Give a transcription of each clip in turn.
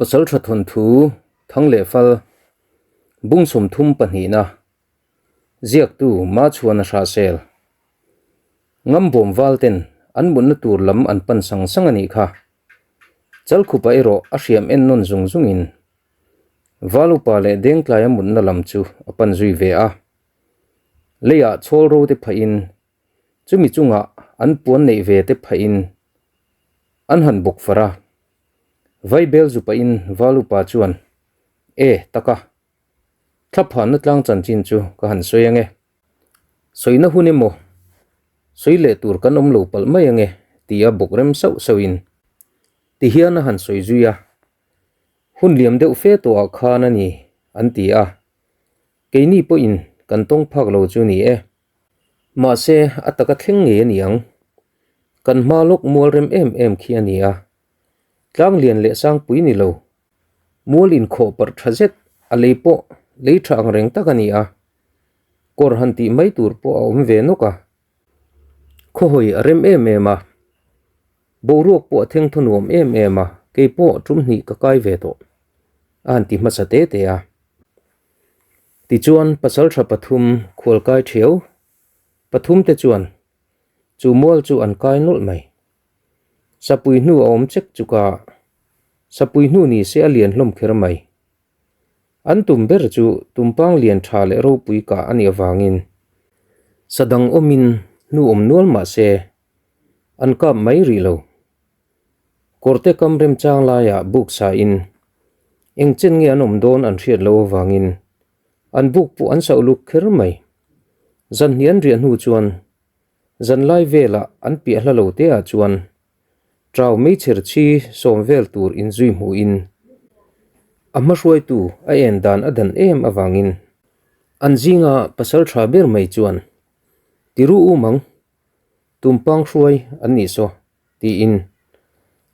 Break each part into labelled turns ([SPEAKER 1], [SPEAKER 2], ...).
[SPEAKER 1] Pasalṭha thawnthu thang leh fal bung 32 na ziaktu Machhuana Hrahsel Ngambawm val ten an mutna tur lam an pan sang sang a nih kha. Chalkhupa erawh a hriam en nawn zung zungin Val upa leh Dengtlaia mutna lam chu a pan zui ve a. Leiah chhawl ro te phahin chumi chungah an puan neih ve te phahin an han bawk far a. Vaibel zu pahin Val upa chuan, E, taka, thlaphanna tlang chanchin chu ka han sawi ange. Sawina hun emaw, sawi leh tur kan awm lo palh mai ange, tia bawk rem sauh sauhin tihian a han sawi zui a. Hun liam deuh fe tawhah khan a ni, an ti a. Keini pawhin kan tawng phak lo chu ni e. Mahse, a taka thleng ngei a ni ang. Kan hma lawk mual rem em em khi a ni a. Tlang lian leh sangpui ni lo. Mual inkhawh parh tha zet a lei pawh lei tha ang reng tak a ni a. Kawr han tih mai tur pawh a awm ve nawk a. Khawhawi a rem em em a. Boruak pawh a theng thaw nuam em em a, kei pawh tum hnih ka kai ve tawh a han ti hmasa te te a. Tichuan pasaltha pathum khualkai thiau pathum te chuan chu mual chu an kai nawlh mai. Sapui hnu a awm chek chuk a, sapui hnu ni se a lian hlawm kher mai. An tum ber chu tumpang lian tha leh ropui kah a nih avangin sadang awmin hnu awm nual mah se an kap mai rih lo. Kawrte kam remchang laiah buk sain eng chen nge an awm dawn an hriat loh avangin an buk pawh an sauh luk kher mai. Zan hnih an riah hnu chuan zanlai velah an piah hla lo te ah chuan Trau meichher chhi sawm vel tur inzui hmuhin a hmahruaitu a en dan a dan em avangin an zinga pasal tha ber mai chuan Tiru um ang, tumpang hruai an nih saw tiin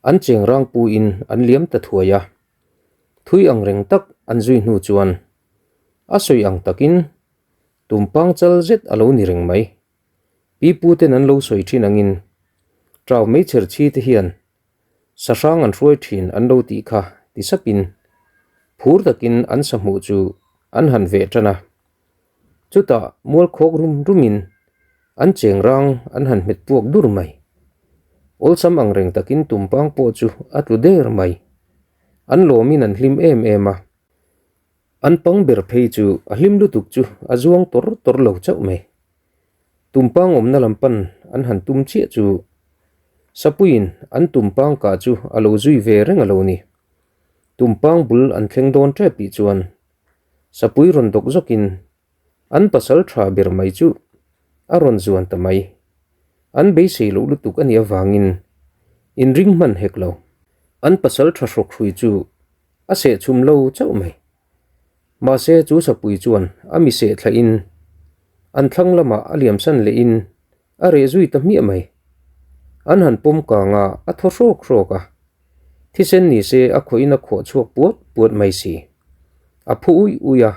[SPEAKER 1] an cheng rang puin an liam ta thuai a. Thui ang reng tak an zui hnu chuan a sawi ang takin tumpang chal zet a lo ni reng mai. Pi pu ten an lo sawi thin angin Trau meichher chhi te hian sahrang an hruai thin an lo tih kha ti sapin phur takin an sahmuh chu an han veh tan a. Chutah mual khawk rum rumin an cheng rang an han hmet puak dur mai. Awlsam ang reng takin tumpang pawh chu a tlu der mai. An lawmin an hlim em em a. An pang ber phei chu a hlim lutuk chu a zuang tawr tawr lo chauh mai. Tumpang awmna lam pan an han tum chiah chu Sapuiin an tumpang kah chu a lo zui ve reng a lo ni. Tumpang bul an thleng dawn tep tih chuan Sapui rawn dawk zawkin an pasal tha ber mai chu a rawn zuan ta mai. An beisei loh lutuk a nih avangin inring hman hek lo. An pasal tha hrawk hrui chu A seh chhum lo chauh mai. Mahse chu sapui chuan a mi seh thlaih in an thlang lamah a liam san leh in a reh zui ta hmiah mai. An han pawm kang a, a thaw hrawk hrawk a. Thisen ni se a khawih in a khawh chhuak puat puat mai si. A phu uih uih a,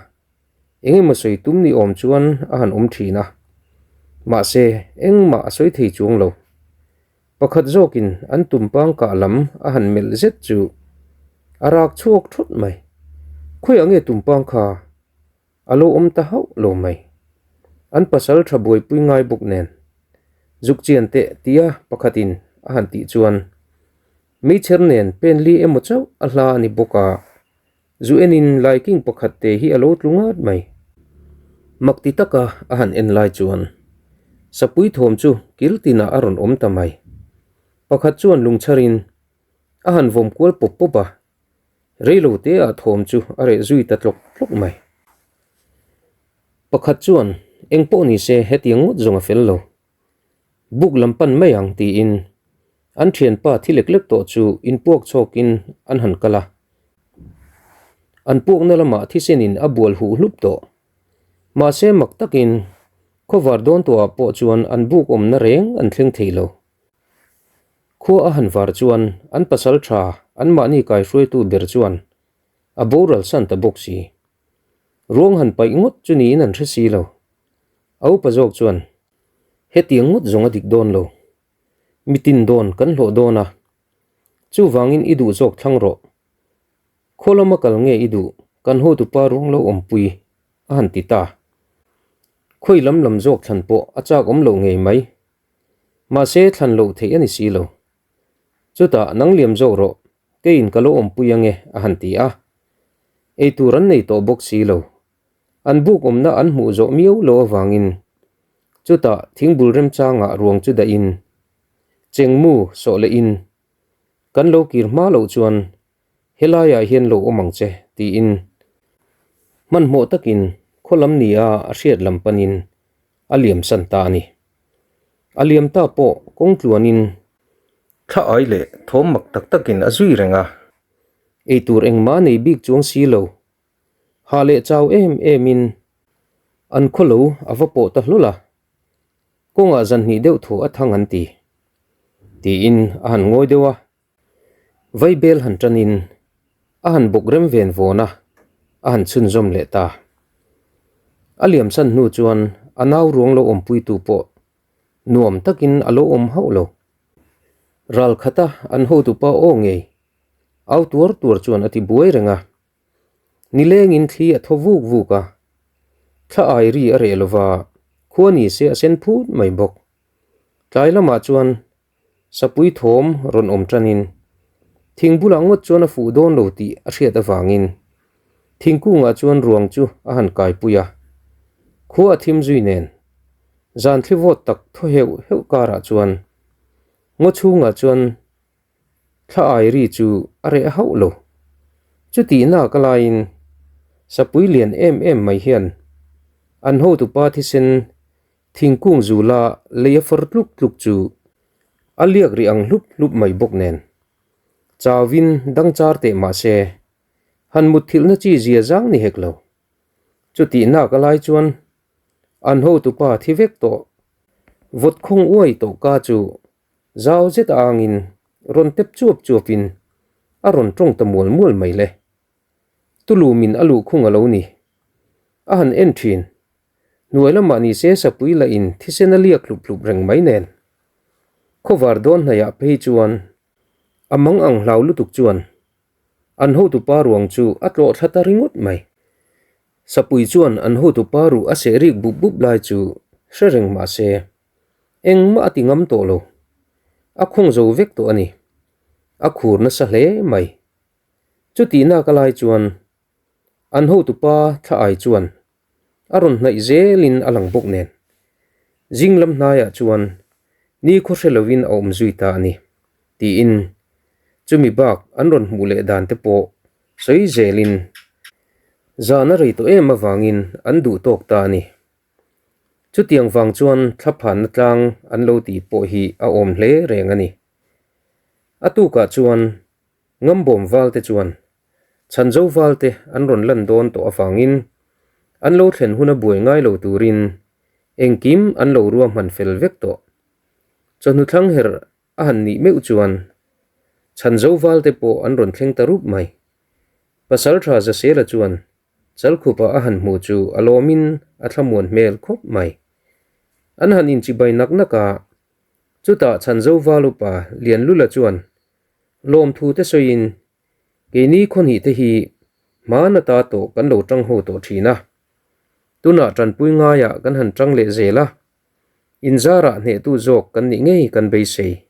[SPEAKER 1] eng emaw sawi tum ni awm chuan a han awm thin a. Mahse engmah a sawi thei chuang lo. Pakhat zawkin an tumpang kah lam a han melh zet chu a rak chhuak thut mai. Khawiah nge tumpang kha a lo awm ta hauh lo mai. An pasal tha buaipui ngai bawk nen zuk chian teh tia pakhatin a han tih chuan meichher nen pen li emaw chauh a hla a ni bawk a, zu enin laiking pakhat te hi a lo tlu ngat mai. Mak ti taka a han en lai chuan sapui thawm chu kil tinah a rawn awm ta mai. Pakhat chuan lungchharin a han vawm kual pawp pawp a, reilo te ah thawm chu a reh zui ta tlawk tlawk mai. Pakhat chuan eng pawh ni se hetiang ngawt zawng a fel lo. Buk lam pan mai ang tiin an thianpa thi lek lek tawh chu inpuak chhawkin an han kal a. An puakna lamah thisenin a bual huh hlup tawh. Mahse mak takin khawvar dawn tawhah pawh chuan an buk awmna reng an thleng thei lo. Khua a han var chuan an pasal tha anmahni kaihruaitu ber chuan a boral san ta bawk si. Ruang han paih ngawt chu niin an hre si lo. A upa zawk chuan, Hetiang ngawt zawng a dik dawn lo. Mitin dawn kan hlawh dawn a. Chuvangin i duh zawk thlang rawh. Khaw lama kal nge i duh, kan hotupa ruang lo awmpui, a han ti ta. Khawi lam lam zawk thlan pawh a chak awm loh ngei mai. Mahse thlan loh theih a ni si lo. Chutah nang liam zawk rawh, keiin ka lo awmpui ange, a han ti a. Eitur an nei tawh bawk si lo. An buk awmna an hmuh zawh miau lo avangin chutah thingbul remchangah ruang chu dahin chengmu sawh lehin kan lo kir hma loh chuan helaiah hian lo awm ang che tiin hmanhmawh takin khaw lam nia a hriat lam panin a liam san ta a ni. A liam ta pawh kawng tluanin thla ai leh thawm mak tak takin a zui reng a, eitur engmah nei bik chuang si lo. Hah leh chau em em in an khaw lo a va pawh ta hlawl a, kawngah zan hnih deuh thaw a thang an ti. Tiin a han ngawi deuh a, vaibel han tan in a han bawk rem ven vawn a, a han chhunzawm leh ta. A liam san hnu chuan a nau ruang lo awmpuitu pawh nuam takin a lo awm hauh lo. Ral khata an hotupa aw ngei au tuar tuar chuan a ti buai reng a. Nilengin thli a thaw vuk vuk a, thla ai ri a reh lova khua ni se a sen phut mai bawk. Tlai lamah chuan sapui thawm rawn awm tanin thing bulah ngawt chuan a fuh dawn lo tih a hriat avangin thingkungah chuan ruang chu a han kaipui a. Khua a thim zui nen zan thli vawt tak thaw heuh heuh karah chuan ngaw chhungah chuan Thla ai ri chu a reh hauh lo. Chutihna ka laiin sapui lian em em mai hian an hotupa thisen thingkung zula lei a far tluk tluk chu a liak ri ang hlup hlup mai bawk nen. Chauin dang char teh mah se han mutthilhna chi zia zang ni hek lo. Chutihna ka lai chuan an hotupa thi vek tawh vawt khawng uai tawh ka chu Zau zet a angin rawn tep chuap chuapin a rawn tawng ta mual mual mai le. Tulumin a luhkhung a lo ni. A han en thin. Hnuai lamah ni se sapui lah in thisen a liak hlup hlup reng mai nen. Khawvar dawn hnaihah phei chuan a mang ang hlau lutuk chuan an hotupa ruang chu a tlawh thla ta ringawt mai. Sapui chuan an hotupa ruh a seh rik bup bup lai chu hre reng mah se Engmah a ti ngam tawh lo. A khawng zo vek tawh a ni. A khur nasa hle mai. Chutihna ka lai chuan an hotupa thla ai chuan a rawn hnaih zelin a lang bawk nen. Zing lam hnaiah chuan ni khaw hre lovin a awm zui ta a ni, tiin chumi bak an rawn hmuh leh dan te pawh sawi zelin zan a rei tawh em avangin an duh tawk ta a ni. Chutiang vang chuan thlaphanna tlang an lo tih pawh hi a awm hle reng a ni. A tukah chuan Ngambawm valte chuan Chhanzo valte an rawn lan dawn tawh avangin an lo thlen huna buai ngai lo turin engkim an lo ruahman fel vek tawh. Chawhnu thlang her a han nih meuh chuan Chhanzo valte pawh an rawn thleng ta rup mai. Pasaltha Zasela chuan Chalkhupa a han hmuh chu a lawmin a thlamuan hmel khawp mai. An han inchibai nak nak a, chutah Chhanzo Valupa Lianlula chuan lawmthu te sawiin, Keini khawhnih te hi hman ata tawh kan lo tang ho tawh thin a, tunah tanpui ngaiah kan han tang leh zel a, inzarah hnehtu zawk kan nih ngei kan beisei.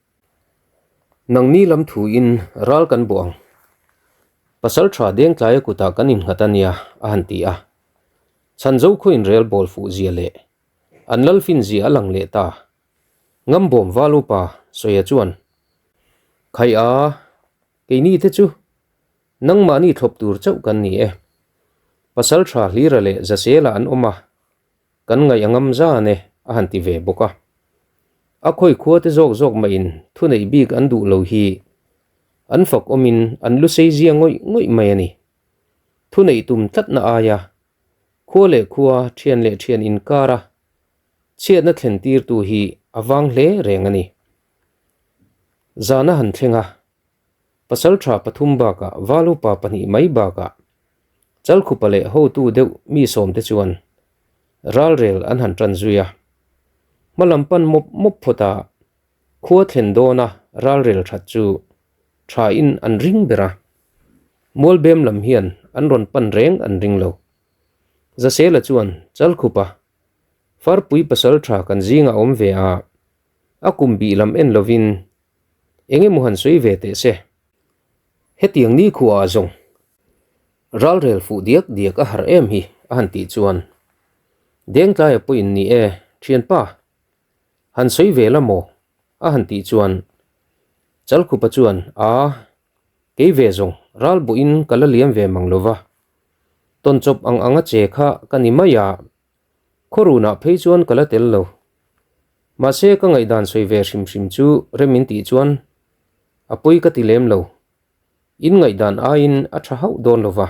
[SPEAKER 1] Nangni lam thuin ral kan buh ang. Pasal tha Dengtlaia kutah kan innghat a nia, a han ti a. Chhanzo khuain rel bawl fuh zia leh an lalfin zia a lang leh ta. Ngambawm val upa Sawia chuan, Khai a, keini te chu nangmahni thlawp tur chauh kan ni e. Pasal tha Hlira leh Zasela an awm a, Kan ngaih a ngam zan e, a han ti ve bawk a. A khawi khua te zawk zawk mah in thuneih bik an duh lo hi an fak awm in an lu sei zia ngawih ngawih mai a ni. Thuneih tum tlatna aia khua leh khua, thian leh thian inkar a chhiatna thlen tirtu hi a vang hle reng a ni. Zan a han thleng a, Pasaltha pathum bakah Valupa pahnih mai bakah Chalkhupa leh hotu deuh mi sawmte chuan ralrel an han tan zui a. Hma lam pan mawp mawp phawt a, khua thlen dawna ralrel that chu thain an ring ber a. Mualbem lam hian an rawn pan reng an ring lo. Zasela chuan Chalkhupa, Farpui pasal tha kan zingah awm ve a, a kum bih lam en lovin eng emaw han sawi ve teh se. Hetiang ni khuaah zawng ralrel fuh diak diak a harh em hi a han tih chuan Dengtlaia pawhin ni e, thianpa, han sawi ve la maw? a han tih chuan Chalkhupa chuan aa, kei ve zawng ral bawhin ka la liam ve mang lo va, tawn chawp ang anga che kha ka ni mai a, khawrunah phei chuan ka la tel lo. Mahse ka ngaihdan sawi ve hrim hrim chu rem in tih chuan a pawi ka ti lem lo, in ngaihdan aiin a tha hauh dawn lo va,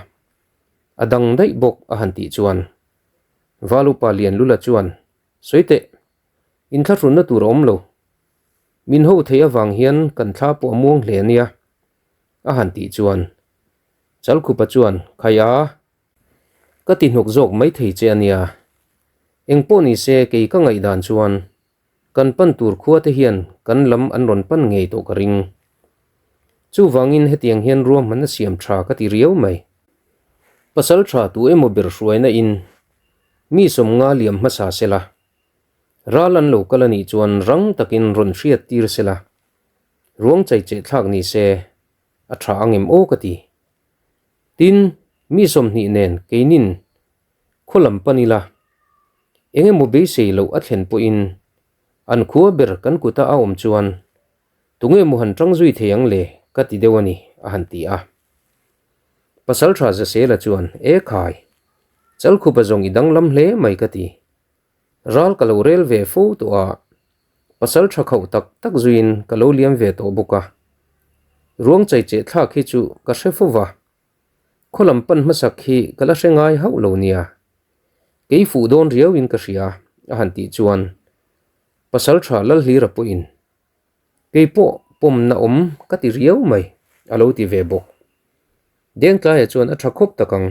[SPEAKER 1] a dang daih bawk a han tih chuan Valupa Lianlula chuan sawi teh Inthlahrunna tur a awm lo. Min ho theih avang hian kan thla pawh a muang hle a nia, a han tih chuan Chalkhupa chuan, Khai a, ka ti hnawk zawk mai thei che a nia. Engpawh ni se kei ka ngaihdan chuan kan pan tur khua te hian kan lam an rawn pan ngei tawh ka ring. Chuvangin hetiang hian ruahmanna siam tha ka ti riau mai. Pasal tha tu emaw ber hruaina in mi sawmnga liam hmasa sela, Ral an lo kal a nih chuan rang takin rawn hriat tir se la, ruang chai cheh thlak ni se a tha ang em aw ka ti. Tin, mi 20 nen keinin khaw lam pan ila, eng emaw beisei loh a thlen pawhin an khua ber kan kuta a awm chuan tunge maw han tang zui thei ang le ka ti deuh a ni a han ti a. Pasaltha Zasela chuan, E khai, Chalkhupa zawng i danglam hle mai ka ti. Ral ka lo rel ve fo tawh a, pasal tha khauh tak tak zuiin ka lo liam ve tawh bawk a. Ruang chai cheh thlak hi chu ka hre fo va, khaw lam pan hmasak hi ka la hre ngai hauh lo nia. Kei fuh dawn riauin ka hria a han tih chuan pasal tha Lalhlira pawhin kei pawh pawmna awm ka ti riau mai a lo ti ve bawk. Dengtlaia chuan a tha khawp tak ang,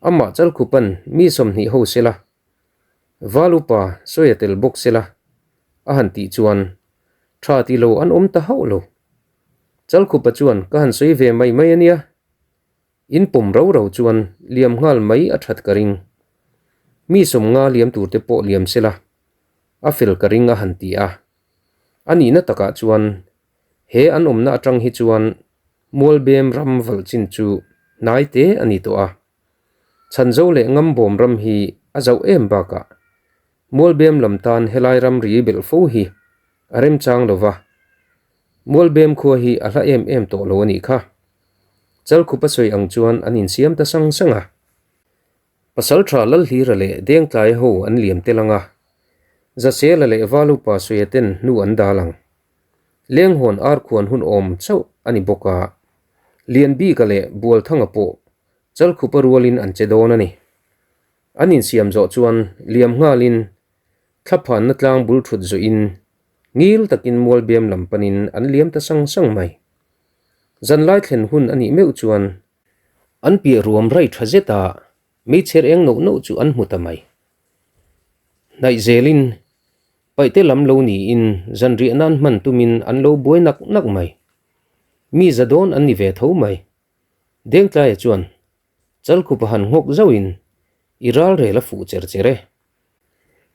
[SPEAKER 1] amah Chalkhupan mi 20 ho sela Val upa sawi a tel bawk sela a han tih chuan tha ti lo an awm ta hauh lo. Chalkhupa chuan ka han sawi ve mai mai a nia, in pawm rau rau chuan liam nghal mai a that ka ring. Mi 50 liam tur te pawh liam sela a fel ka ring a han ti a. A nihna takah chuan he an awmna atang hi chuan Mualbem ram valh chin chu hnai te a ni tawh a. Chhanzo leh Ngambawm ram hi a zauh em bakah Mualbem lam tan helai ram ri belh fo hi a remchang lo va, Mualbem khua hi a hla em em tawh lo a nih kha. Chalkhupa sawi ang chuan an insiam ta sang sang a. Pasaltha Lalhlira leh Dengtlai ho an liam tel ang a, Zasela leh Valupa Suia ten hnu an dal ang. Lenghawn arkhuan hun awm chauh a ni bawk a, Lianbika leh Bualthanga pawh Chalkhupa rualin an che dawn a ni. An insiam zawh chuan liam nghalin thlaphanna tlang bul thut zuihin ngil takin Mualbem lam panin an liam ta sang sang mai. Zanlai thlen hun a nih meuh chuan an piah ruam rai tha zeta meichher eng noh noh chu an hmu ta mai. Hnaih zelin paihte lam lo niin zanriah nan hman tumin an lo buai nak nak mai. Mi za dawn an ni ve tho mai. Dengtlaia chuan Chalkhupa han nghawk zauhin i ral rel a fuh cher cher e.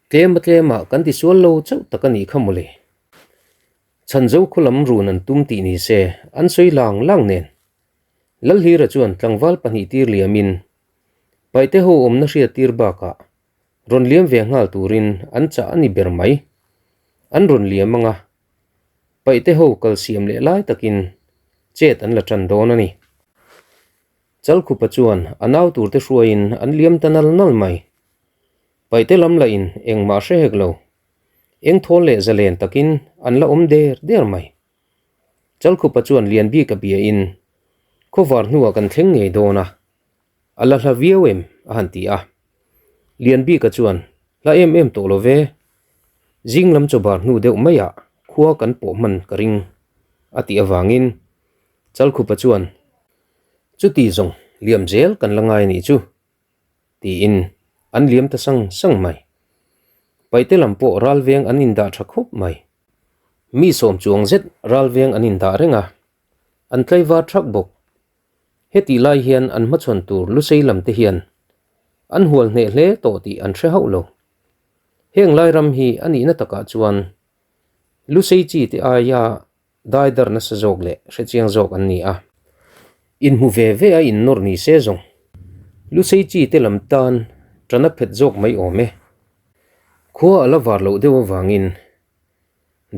[SPEAKER 1] Tlema tlema kan ti sual lo chauh tak a nih kha mawle. Chhanzo khaw lam run an tum tih ni se an sawi lang lang nen. Lalhlira chuan tlangval pahnih tir liamin Paihte ho awmna hriat tir bakah rawn liam ve nghal turin an chah a ni ber mai. An rawn liam anga Paihte ho kal siam leh lai takin chet an la tan dawn a ni. Chalkhupa chuan a nau turte hruaiin an liam ta nal nal mai. Paihte lam lahin engmah hre hek lo. Eng thawl leh zalen takin an la awm der der mai. Chalkhupa chuan Lianbika biain khawvar hnuah kan thleng ngei dawn a, a la hla viau em a han ti a. Lianbika chuan hla em em tawh lo ve, zing lam chawbar hnu deuh maiah khua kan pawh hman ka ring a tih avangin Chalkhupa chuan chuti zawng liam zel kan la ngai a nih chu tiin an liam ta sang sang mai. Paihte lam pawh ralveng an indah tha khawp mai. Mi sawm chuang zet ralveng an indah reng a, an tlaivar thak bawk. Hetih lai hian an hmachhawn tur Lusei lam te hian an hual hneh hle tawh tih an hre hauh lo. Heng lai ram hi a nihna takah chuan Lusei chi te aia dai dar nasa zawk leh hrechiang zawk an ni a. Inhmu ve ve a innawr ni se zawng Lusei chi te lam tan ṭan a phet zawk mai awm e. Khua a la var loh deuh avangin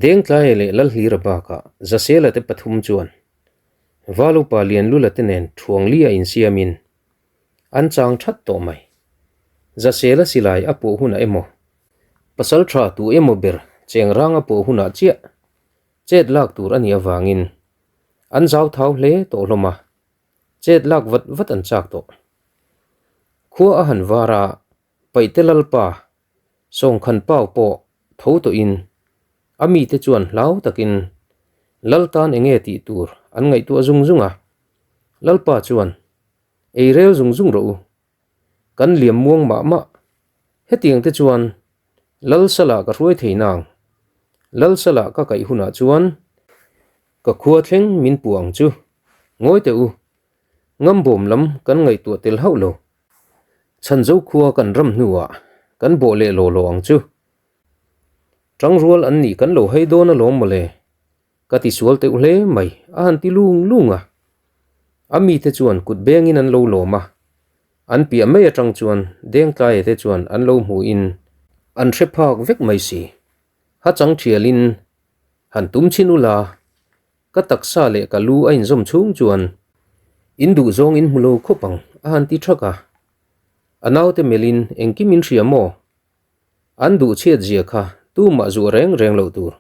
[SPEAKER 1] Dengtlaia leh Lalhlira bakah Zasela te pathum chuan Valupa Lianlula te nen Thuangli a insiamin an chang that tawh mai. Zasela silai a puh hunah emaw, pasal tha tu emaw ber cheng rang a puh hunah chiah chet lak tur a nih avangin an zau thau hle tawh hlawm a, chet lak vat vat an chak tawh. Khua a han var a, Paihte Lalpa Sawngkhan Pau pawh tho tawhin a mite chuan hlau takin Lal tan enge tih tur an ngaihtuah zung zung a. Lalpa chuan, Ei rel zung zung rawh u. Kan liam muang mah mah. Hetiang te chuan Lal salah ka hruai thei nang. Lal salah ka kaih hunah chuan ka khua thleng min puh ang chu. Ngawi teh u. Ngambawm lam kan ngaihtuah tel hauh lo. Chhanzo khua kan ram hnuah kan bawh leh law law ang chu. Tangrual an nih kan lo hei dawn alawm mawle. Ka ti sual teuh hle mai a han ti lung lung a. A mite chuan kut bengin an lo lawm a. An piah mai atang chuan Dengtlaia te chuan an lo hmuhin an hre phak vek mai si. Ha chang thialin han tum chhin ula Ka taksa leh ka lu a inzawm chhung chuan in duh zawng in hmu lo khawp ang a han ti thak a. A naute melhin engkim in hria maw? An duh chhiat zia kha tumah zuah reng reng loh tur.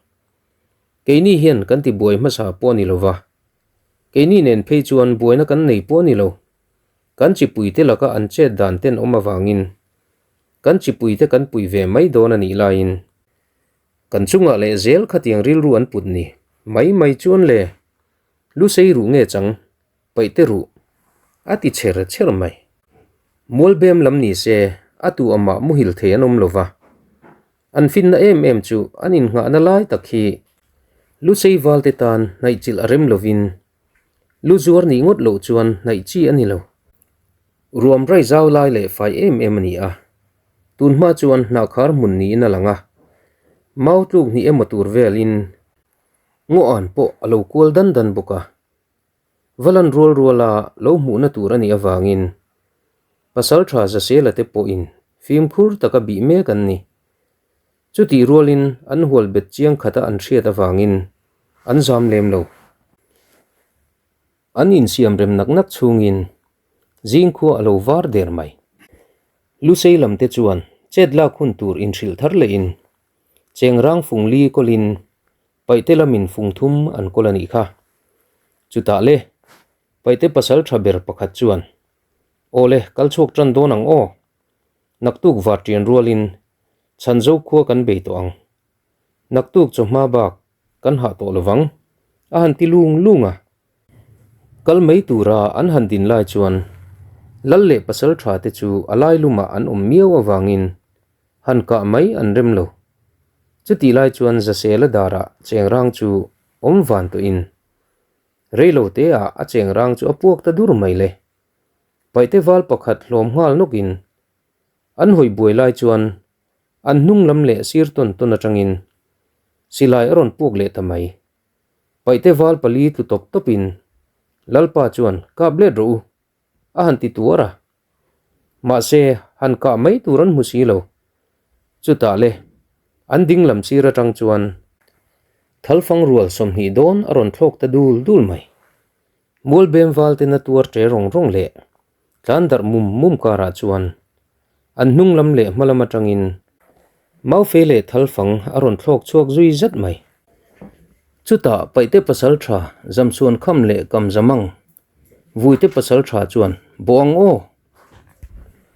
[SPEAKER 1] Keini hian kan ti buai hmasa pawh a ni lo va. Keini nen phei chuan buaina kan nei pawh a ni lo. Kan chipuite laka an chet dan ten awm avangin kan chipuite kan pui ve mai dawn a nih laiin Kan chungah leh zel khatiang rilru an put ni mai mai chuan le lu sei ruh nge chang paih te ruh a ti chher chher mai. Mualbem lam ni se a tu amah muhil thei an awm lo va, an finna em em chu an innghahna lai tak hi lu sei valte tan hnaihchilh a rem lovin lu zuar nih ngawt loh chuan hnaih chi a ni lo. Ruam rai zau lai leh fai em em a ni a. Tun hma chuan hnahkhar hmun niin a lang a, mau tluk hnih emaw tur velin ngaw an pawh a lo kual dan dan bawk a. Va lan rual ruala lo hmuhna tur a nih avangin Pasaltha Zasela te pawhin fimkhur taka bih mek an ni. Chutih rualin an hual bet chiang khata an hriat avangin an zam lem lo. An insiam rem nak nak chhungin zingkhua a lo var der mai. Lusei lam te chuan chet lak hun tur inhrilh thar lehin Chengrang fung li kawlin Paihte lamin fung thum an kawl a nih kha. Chutah le Paihte pasal tha ber pakhat chuan, Aw le, kal chhuak tan dawn ang aw. Naktuk var tian rualin Chhanzo khua kan bei tawh ang. Naktuk chawhma bak kan hah tawh lovang, a han ti lung lung a. Kal mai tura an han din lai chuan Lal leh pasal tha te chu a lai lumah an awm miau avangin han kah mai an rem lo. Chutih lai chuan Zasela darah chengrang chu awm van tawhin reilo teah a chengrang chu a puak ta dur mai le. Paihte val pakhat hlawm nghal nawkin an hawi buai lai chuan An hnung lam leh sir tawn tawn atangin silai a rawn puak leh ta mai. Paihte val pali tlu tawp tawpin Lalpa chuan kap let rawh u a han ti tuar a. Mahse han kah mai tur an hmu si lo. Chutah le an ding lam sir atang chuan thalfang rual 20 dawn a rawn thlawk ta dul dul mai. Mualbem val ten a tuar ṭe rawng rawng leh tlan darh mum mum karah chuan an hnung lam leh hma lam atangin Maufei leh Thalfang a rawn thlawk chhuak zui zat mai. Chutah Paihte Pasalṭha Zamsuan Kham leh Kamzamang Vuite Pasalṭha chuan Bawh ang aw!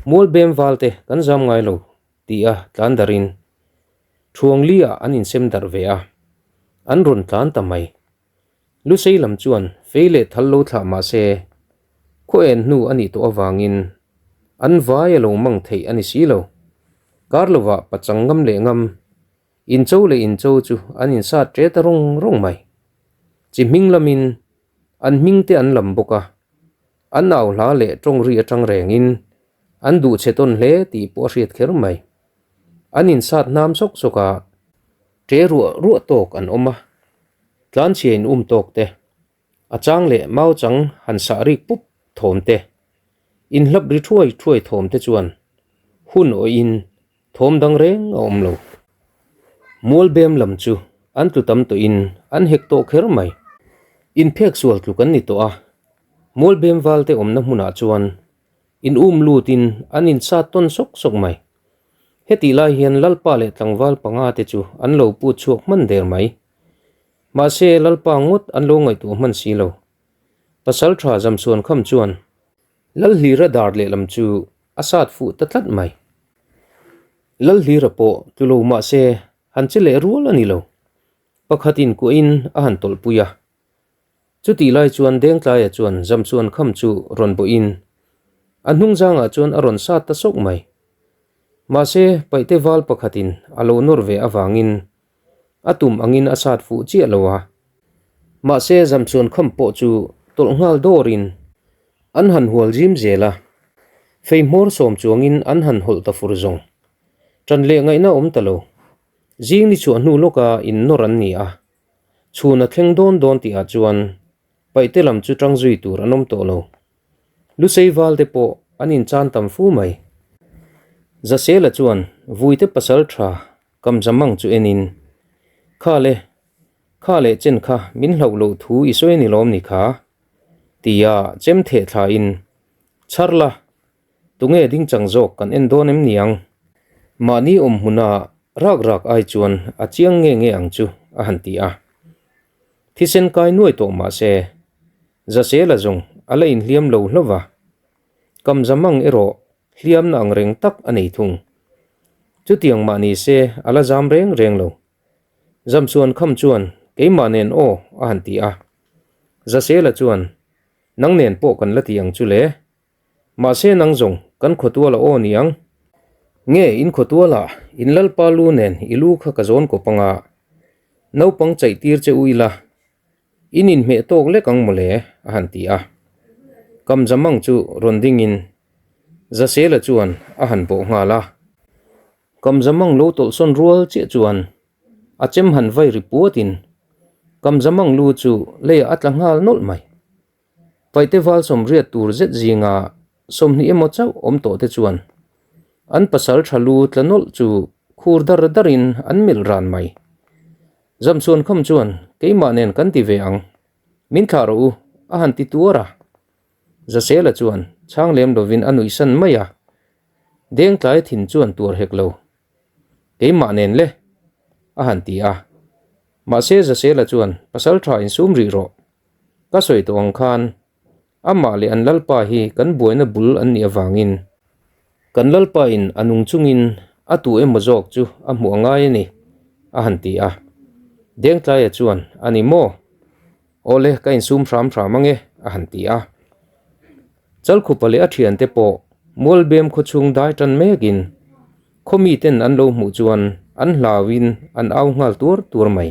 [SPEAKER 1] Mualbem val te kan zam ngai lo ti a tlan darhin Ṭhuangli ah an insem darh ve a, an rawn tlan ta mai. Lusei lam chuan fei leh thal lo thlah mah se, khaw en hnu a nih tawh avangin an vai a lo mang theih a ni si lo. Kar lovah pachang ngam leh ngam, incho leh incho chu an insat ṭe ta rawng rawng mai. Chi hming lamin an hming te an lam bawk a. An au hla leh tawng ri atang rengin an duh che tawn hle tih pawh a hriat kher mai. An insat hnam sawk sawk a, ṭe ruah ruah tawk an awm a, tlanchhia in um tawk te, a chang leh mau chang han sah rik pup thawm te, inhlap ri thuai thuai thawm te chuan hun awih in thawm dang reng a awm lo. Mualbem lam chu an tlu tam tawhin an hek tawh kher mai. Inphek sual tluk an ni tawh a, Mualbem valte awmna hmunah chuan In um lutin an insat tawn sawk sawk mai. Hetih lai hian Lalpa leh tlangval panga te chu an lo put chhuak hman der mai. Mahse Lalpa ngawt an lo ngaihtuah hman si lo. Pasal tha Zamsuan kham chuan Lalhlira dar lehlam chu a sat fuh ta tlat mai. Lalhlira pawh tlu lo mahse han che leh rual a ni lo. Pakhatin kuahin a han tawlhpui a. Chutih lai chuan Dengtlaia chuan Zamchuan kham chu rawn bawhin a hnung zangah chuan a rawn sat ta sawk mai. Mahse, Paihte val pakhatin a lo nawr ve avangin a tum angin a sat fuh chiah lo a. Mahse, Zamchuan kham pawh chu tawlh nghal dawrin an han hual zim zel a, fei hmawr sawm chuangin an han hawlh ta fur zawng. Ṭan leh ngaihna awm ta lo. Zing ni chhuah hnu lawka innawr an ni a. Chhun a thleng dawn dawn tihah chuan Paihte lam chu tang zui tur an awm tawh lo. Lusei val te pawh an inchan tam fu mai. Zasela chuan Vuite pasal tha Kamzamang chu enin, Kha le, kha leh chen kha min hlauh loh thu i sawi a ni lawm ni kha? tia chem theh thlain, Chhar la, Tunge dingchang zawk kan en dawn em niang? Mahni awm hmuna rak rak ai chuan a chiang nge nge ang chu a han ti a. Thisen kai nuai tawh mah se, Zasela zawng a la inhliam lo hlauh va, Kamzamang erawh hliamna ang reng tak a nei thung. Chutiang mah ni se a la zam reng reng lo. Zamsuan kham chuan keimah nen aw a han ti a. Zasela chuan nang nen pawh kan la ti ang chu le. Mahse nang zawng kan khawtuala aw niang. Nge in khawtuala in Lalpa lu nen i lu kha ka zawn kawp anga naupang chaih tir che u ila in inhmeh tawk lek ang mawle a han ti a. Kamzamang chu rawn dingin Zasela chuan a han bawh nghal a. Kamzamang lo tawlhsawn rual chiah chuan a chem han vai ri puatin Kamzamang lu chu leiah a tla nghal nawlh mai. Paihte val sawmriat tur zet zinga 20 emaw chauh awm tawh te chuan an pasal tha lu tla nawlh chu khur dar darin an melh ran mai. Zamsuan kham chuan keimah nen kan ti ve ang, min thlah rawh u a han ti tuar a. Zasela chuan chhang lem lovin a nuihsan mai a, Dengtlai thin chuan tuar hek lo. Keimah nen le a han ti a. Mahse Zasela chuan pasal tha insum rih rawh. Ka sawi tawh ang khan amah leh an Lalpa hi kan buaina bul an nih avangin kan Lalpa in a nung chungin a tu emaw zawk chu a hmuh a ngai a ni, a han ti a. Dengtlaia chuan, A ni maw? Awle, ka insum hram hram ange, a han ti a. Chalkhupa leh a thiante pawh Mualbem khawchhung dai tan mekin Khaw miten an lo hmuh chuan an hlauin an au nghal tuar tuar mai.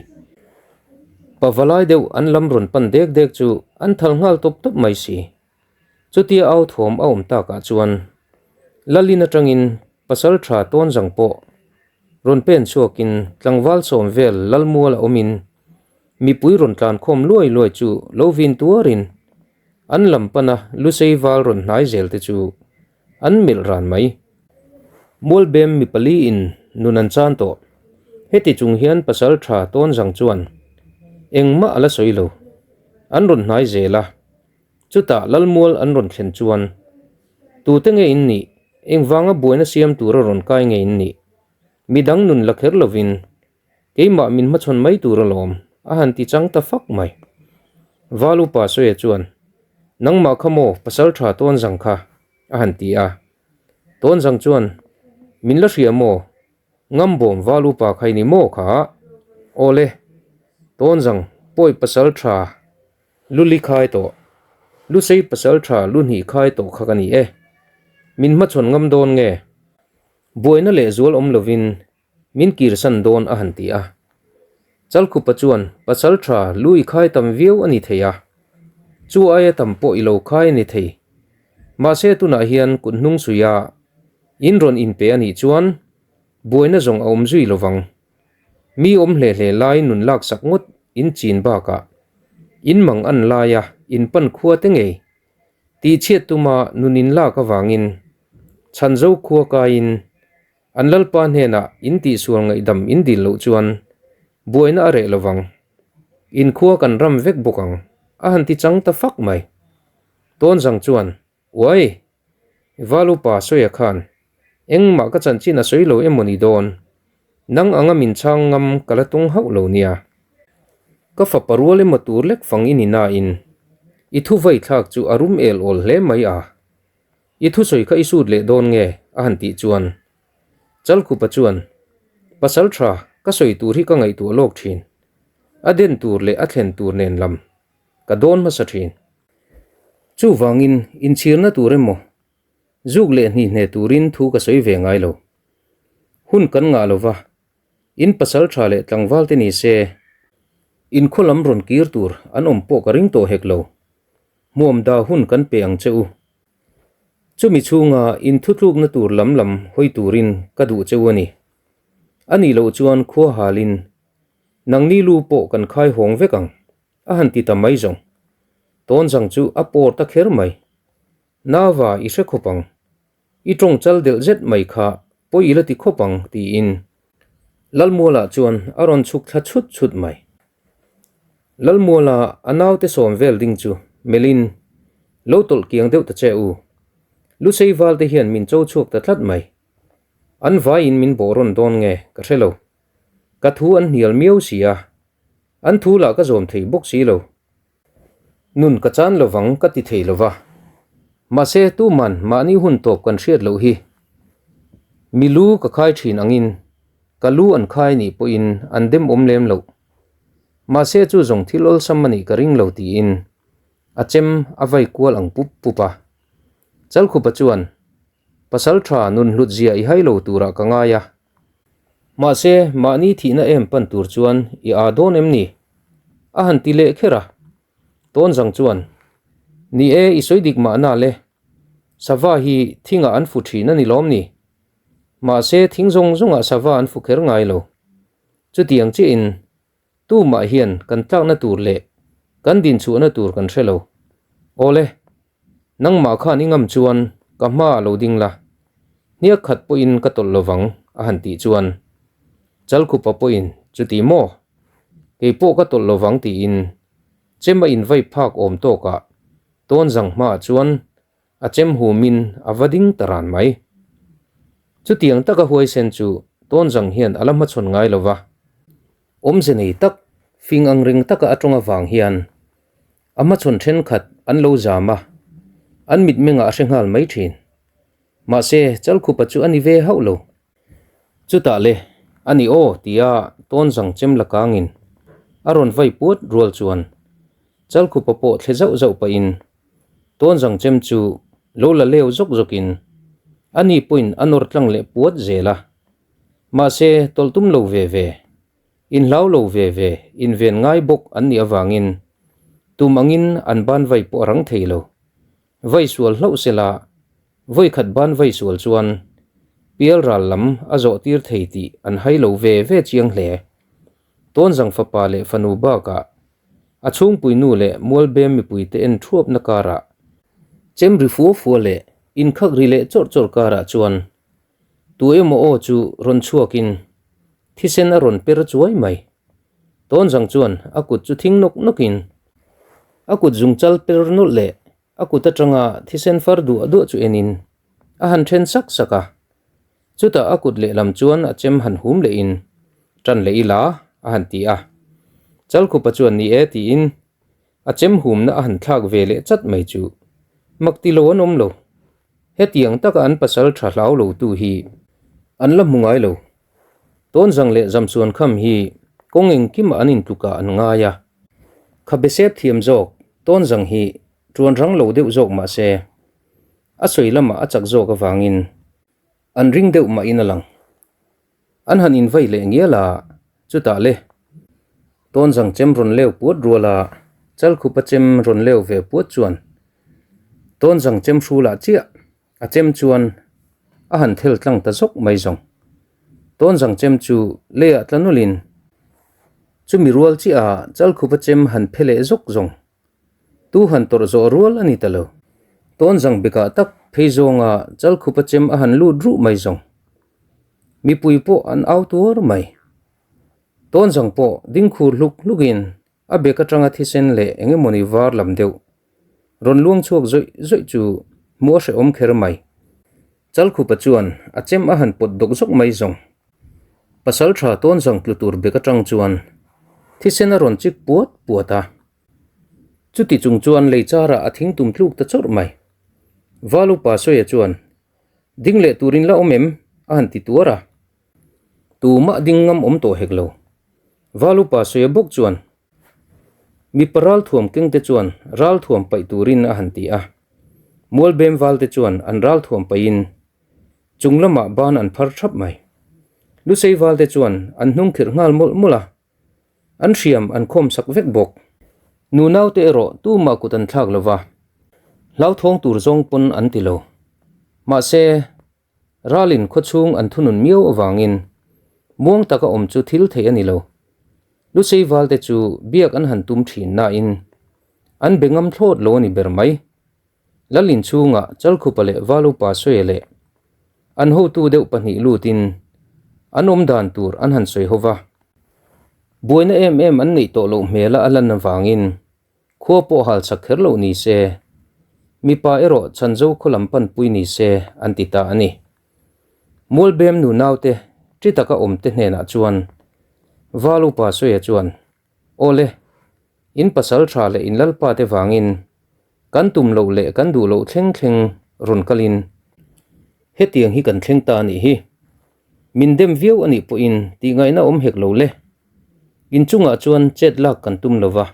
[SPEAKER 1] Pavalai deuh an lam rawn pan dek dek chu an thal nghal tawp tawp mai si. Chutia au thawm a awm takah chuan Lalin atangin pasal tha tawn zang pawh rawn pen chhuakin tlangval sawm vel Lalmual a awmin mipui rawn tlan khawm luai luai chu lo vin tuarin an lam pana Lusei val rawn hnai zel te chu An melh ran mai. Mualbem mi pali in nun an chan tawh. Heti chung hian pasal tha tawn zang chuan engmah a la sawi lo. An rawn hnai zel a. Chutah Lalmual an rawn thlen chuan tute nge in nih, engvanga buaina siam tura rawn kai nge in nih? Midang nun la kher lovin keimah min hmachhawn mai tur alawm a han ti chang ta fak mai. Val upa Sawia chuan, Nangmah kha maw pasal tha Tawnzang kha? a han ti a. Tawnzang chuan, Min la hria maw? Ngambawm val upa kha i ni maw kha? Awle, Tawnzang pawi pasal tha lu li khai tawh, Lusei pasal tha lu hnih khai tawh kha ka ni e. Min hmachhawn ngam dawn nge? Buaina lehzual awm lovin Min kirsan dawn a han ti a. Chalkhupa chuan pasal tha lu i khai tam viau a ni thei a, chu aia tam pawh i lo khai a ni thei. Mahse tunah hian kut hnung suia in rawn inpe a nih chuan buaina zawng a awm zui lovang. Mi awm hle hle lai nun laksak ngawt in chin bakah in mang an laia in pan khua te ngei tihchhiat tuma nun in lak avangin chhanzo khua kaiin an Lalpa hnenah in tihsual ngaihdam in dil loh chuan buaina a reh lovang. In khua kan ram vek bawk ang a han ti chang ta fak mai. Tawnzang chuan Uai! Valupa Sawia khan engmah ka chanchin a sawi lo emaw ni dawn? Nang anga min chhang ngam ka la tung hauh lo nia. Ka fapa rual emaw tur lek fang i ni nain i thu vai thlak chu a rum el awl hle mai a. I thusawi kha i sut leh dawn nge? a han tih chuan Chalkhupa chuan Pasal tha ka sawi tur hi ka ngaihtuah lawk thin. A den tur leh a thlen tur nen lam ka dawn hmasa thin. Chuvangin inchhirna tur emaw, zuk leh hnihne turin thu ka sawi ve ngai lo. Hun kan ngah lova, in pasal tha leh tlangval te ni se, in khaw lam rawn kir tur an awm pawh ka ring tawh hek lo. Hmuam da hun kan pe ang che u. Chumi chhunga in thutlukna tur lam lam hawi turin ka duh che u a ni. A nih loh chuan khua halin nangni lu pawh kan khai hawng vek ang. A han ti ta mai zawng. Tawnzang chu a pawr ta kher mai. Nava i hre khawp ang. I tawng chal delh zet mai kha pawi i la ti khawp ang tiin Lalmuala chuan a rawn chhuk thla chhut chhut mai. Lalmuala a naute sawm vel ding chu melhin lo tawlh kiang deuh ta che u. Lusei val te hian min cho chhuak ta tlat mai. An vaiin min bawh rawn dawn nge ka hre lo. Ka thu an hnial miau si a. An thu lah ka zawm thei bawk si lo. Nun ka chan lovang ka ti thei lova. Mahse tuman mahni hun tawp kan hriat loh hi. Mi lu ka khai thin angin ka lu an khai nih pawhin an dem awm lem loh. Mahse chu zawng thil awlsam a nih ka ring lo tiin a chem a vai kual ang pup pup a. Chalkhupa chuan Pasal tha nun hlut zia i hai lo turah ka ngai a. Mahse, mahni thihna em pan tur chuan i aa dawn em ni? A han ti leh kher a. Tawnzang chuan, Ni e, i sawi dik mahna le. Sava hi thingah an fu thin a ni lawm ni? Mahse, thing zawng zawngah sava an fu kher ngai lo. Chutiang chiahin Tumah hian kan tlakna tur leh kan dinchhuahna tur kan hre lo. Awle, nangmah khan i ngam chuan ka hma a lo ding la, hniak khat pawhin ka tawlh lovang a han tih chuan Chalkhupa pawhin chuti maw? Kei pawh ka tawlh lovang tiin chem a invai phak awm tawkah Tawnzang hmaah chuan a chem humin a va ding ta ran mai. Chutiang taka huaisen chu Tawnzang hian a la hmachhawn ngai lova. Awmze nei tak, fing ang reng taka a tawng avang hian a hmachhawn thenkhat an lo zam a, an mitmengah a hre nghal mai thin. Mahse, Chalkhupa chu a ni ve hauh lo. Chutah le, a ni aw tia Tawnzang chem la kangin a rawn vai puat rual chuan Chalkhupa pawh thle zauh zauh pahin Tawnzang chem chu lo la leu zawk zawkin a ni pawhin a nawr tlang leh puat zel a. Mahse, tawlh tum lo ve ve, inhlau lo ve ve, inven ngai bawk an nih avangin tum angin an ban vai pawh a rang thei lo. Vai sual hlauh sela, vawi khat ban vai sual chuan pial ral lam a zawh tir thei tih an hai lo ve ve chiang hle. Tawnzang fapa leh fanu bakah a chhungpui nu leh mualbem mipuite en thuapna karah chem ri fua fua leh inkhak ri leh chawrh chawrh karah chuan Tu emaw aw chu rawn chhuakin thisen a rawn per chuai mai. Tawnzang chuan a kut chu thing nawk nawkin a kut zungchal per nawlh leh a kut atanga thisen far duah duah chu enin a han then sak sak a. Chutah a kut lehlam chuan a chem han hum lehin tan leh ila a han ti a. Chalkhupa chuan ni e tiin a chem humna a han thlak ve leh chat mai chu mak ti lo an awm lo. Hetiang taka an pasal tha hlau lo tu hi an la hmu ngai lo. Tawnzang leh Zamsuan kham hi kawng engkimah an intlukah an ngai a. Khabe sep thiam zawk Tawnzang hi tuan rang lo deuh zawk mah se, a sawi lamah a chak zawk avangin an ring deuh mahin a lang. An han invai leh ngial a, chutah le Tawnzang chem rawn leu puat rual a, Chalkhupa chem rawn leu ve puat chuan. Tawnzang chem hrulah chiah a chem chuan a han thel tlang ta zawk mai zawng. Tawnzang chem chu leiah tla nawlhin chumi rual chiah Chalkhupa chem han phe leh zawk zawng. Tu han tawrh zawh rual a ni ta lo. Tawnzang bekah tak phei zawnga Chalkhupa chem a han lut ruh mai zawng. Mipui pawh an au tuar mai. Tawnzang pawh ding khur hluk hlukin A bek atanga thisen leh eng emawni var lam deuh rawn luang chhuak zawih zawih chu hmuh a hrehawm kher mai. Chalkhupa chuan a chem a han pawt dawk zawk mai zawng. Pasal tha tawnzang tlu tur bek atang chuan thisen a rawn chik puat puat a. Chuti chung chuan lei charah a thing tum tluk ta chawrh mai. Valupa Sawia chuan, Ding leh turin la awm em? a han ti tuar a. Tumah ding ngam awm tawh hek lo. Valupa Suia bawk chuan mipa ralthuam kengte chuan ralthuam paih turin a han ti a. Mualbem valte chuan an ralthuam paihin chung lamah ban an phar thap mai. Lusei valte chuan an hnung khirh nghal mawlh mawlh a, an hriam an khawm sak vek bawk. Nunaute erawh tumah kut an thlak lo va, hlauthawng tur zawng pawn an ti lo. Mahse, Ralin khawchhung an thunun miau avangin muang taka awm chu thil theih a ni lo. Lusei valte chu biak an han tum thin nain an be ngam thlawt lo a ni ber mai. Lalin chhungah Chalkhupa leh Valupa Sawia leh an hotu deuh pahnih lutin an awm dan tur an han sawi ho va. Buaina em em an neih tawh loh hmela a lan avangin Khua pawh hal chak kher loh ni se, mipa erawh chhanzo khaw lam panpui ni se an ti ta a ni. Mualbem nu naute ṭi taka awm te hnenah chuan Val upa Sawia chuan, Aw le, in pasal ṭha leh in lalpa te vangin kan tum loh leh kan duh loh thleng thleng rawn kalin hetiang hi kan thleng ta a nih hi. Min dem viau a nih pawhin tihngaihna awm hek lo le. Inchungah chuan chet lak kan tum lo va.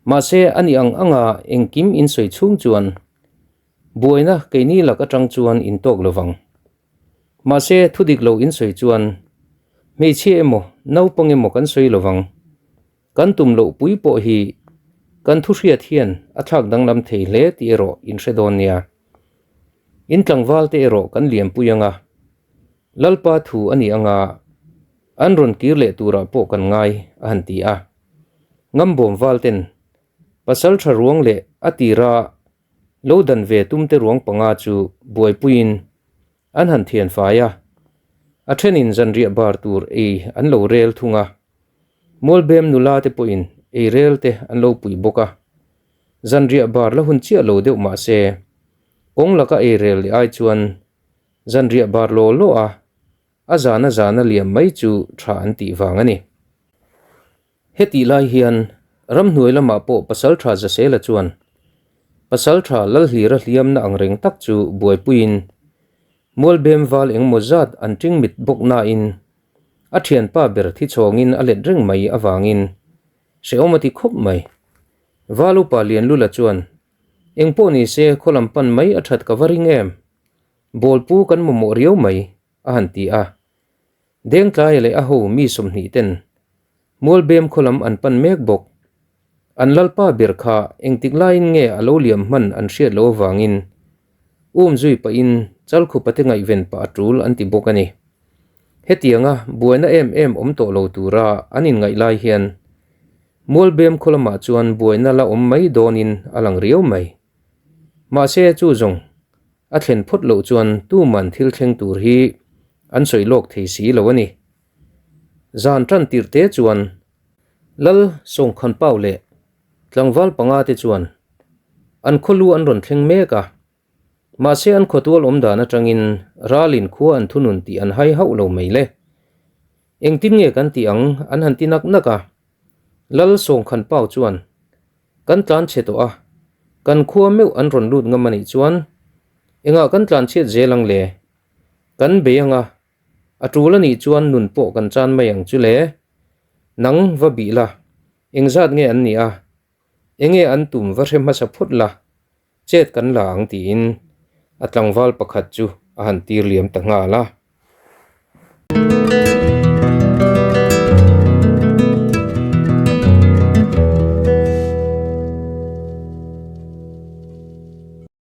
[SPEAKER 1] Mahse, a ni ang anga engkim in sawi chhung chuan buaina keini lak atang chuan in tawk lo vang. Mahse, thu dik lo in sawi chuan hmeichhia emaw naupang emaw kan sawi lo vang. Kan tum loh pui pawh hi kan thu hriat hian a thlak danglam thei hle tih erawh in hre dawn nia. In tlangval te erawh kan lianpui anga Lalpa thu a ni anga an rawn kir leh turah pawh kan ngai a han ti a. Ngambawm valten pasal tha ruang leh a tira lo dan ve tumte ruang panga chu buaipuiin an han thian fai a. A thenin zanriah bar tur ei an lo rel thung a. Mualbem nula te pawhin ei rel te an lo pui bawk a. Zanriah bar la hun chiah lo deuh mah se kawng laka ei rel leh ai chuan Zanriah bar law law a, a zana zana liam mai chu tha an tih vang a ni. Hetih lai hian ramhnuai lamah pawh Pasaltha Zasela chuan Pasaltha Lalhlira hliamna ang reng tak chu buaipuiin Mualbem val engmaw zat an ṭing mit bawk nain a ṭhianpa ber thi chhawngin a let reng mai avangin hrehawm a ti khawp mai. Val upa Lianlula chuan Engpawh ni se khaw lam pan mai a ṭhat ka va ring em? Bawlpu kan mamawh riau mai, a han ti a. Dengtlaia leh a ho mi 20 ten Mualbem khaw lam an pan mek bawk. An lalpa ber kha engtik laiin nge a lo liam hman an hriat loh avangin um zui pahin Chalkhupate ngaihven pah a tul an ti bawk a ni. Hetianga buaina em em awm tawh lo tura an inngaih lai hian Mualbem khaw lamah chuan buaina la awm mai dawnin a lang riau mai. Mahse chu zawng a thlen phawt loh chuan tuman thil thleng tur hi an sawi lawk thei si lo a ni. Zan tan tirh te chuan Lal Sawngkhan Pau leh tlangval panga te chuan an khawlu an rawn thleng mek a. Mahse an khawtual awm dan atangin ralin khua an thunun tih an hai hauh lo mai le. Engtin nge kan tih ang an han ti nak nak a. Lal Sawngkhan Pau chuan Kan tlan chhe tawh a, kan khua meuh an rawn lut ngam a nih chuan engah kan tlan chhiat zel ang le? Kan bei ang a, a tul a nih chuan nun pawh kan chan mai ang chu le. Nang va bih la, engzat nge an nih a, enge an tum va hre hmasa phawt la, chet kan la ang tiin a tlangval pakhat chu a han tir liam ta nghal a.